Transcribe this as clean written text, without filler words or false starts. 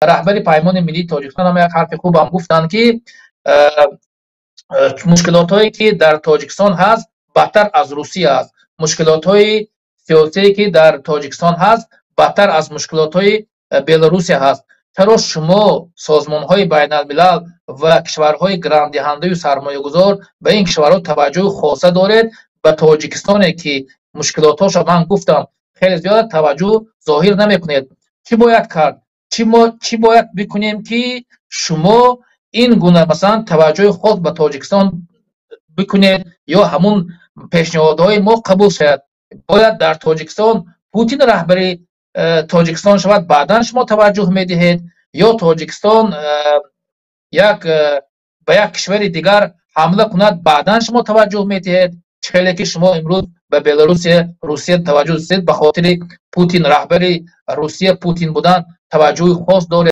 Раҳбари Паймони миллии Тоҷикистон ҳам як ҳарфи хубам гуфтанд, ки мушкилотҳое, ки дар Тоҷикистон ҳаст, бадтар аз Русия аст. Мушкилотҳои сиёсие, ки дар Тоҷикистон ҳаст, бадтар аз мушкилотҳои Беларусия ҳаст. Чаро шумо, созмонҳои байналмилал ва кишварҳои грантдиҳандаю сармоягузор, ба ин кишварҳо таваҷҷӯҳи хоса доред, ба Тоҷикистоне, ки мушкилотҳоша ман гуфтам, хеле зиёд, таваҷҷӯҳ зоҳир намекунед? Чӣ бояд кард? Чӣ мо чӣ бояд бикунем, ки шумо ин гуна, масалан, таваҷҷӯҳи хос ба Тоҷикистон бикунед ё ҳамун пешниҳодҳои мо қабул шавад? Бояд дар Тоҷикистон Путин раҳбари Тоҷикистон шавад, баъдан шумо таваҷҷӯҳ медиҳед, ё Тоҷикистон як ба як кишвари дигар ҳамла кунад, баъдан шумо таваҷҷӯҳ медиҳед? Чӣ хеле ки шумо имрӯз ба Беларусия, Русия таваҷҷӯҳ дидед, ба хотири Путин, раҳбари Русия Путин будан, таваҷҷӯҳи хос доред.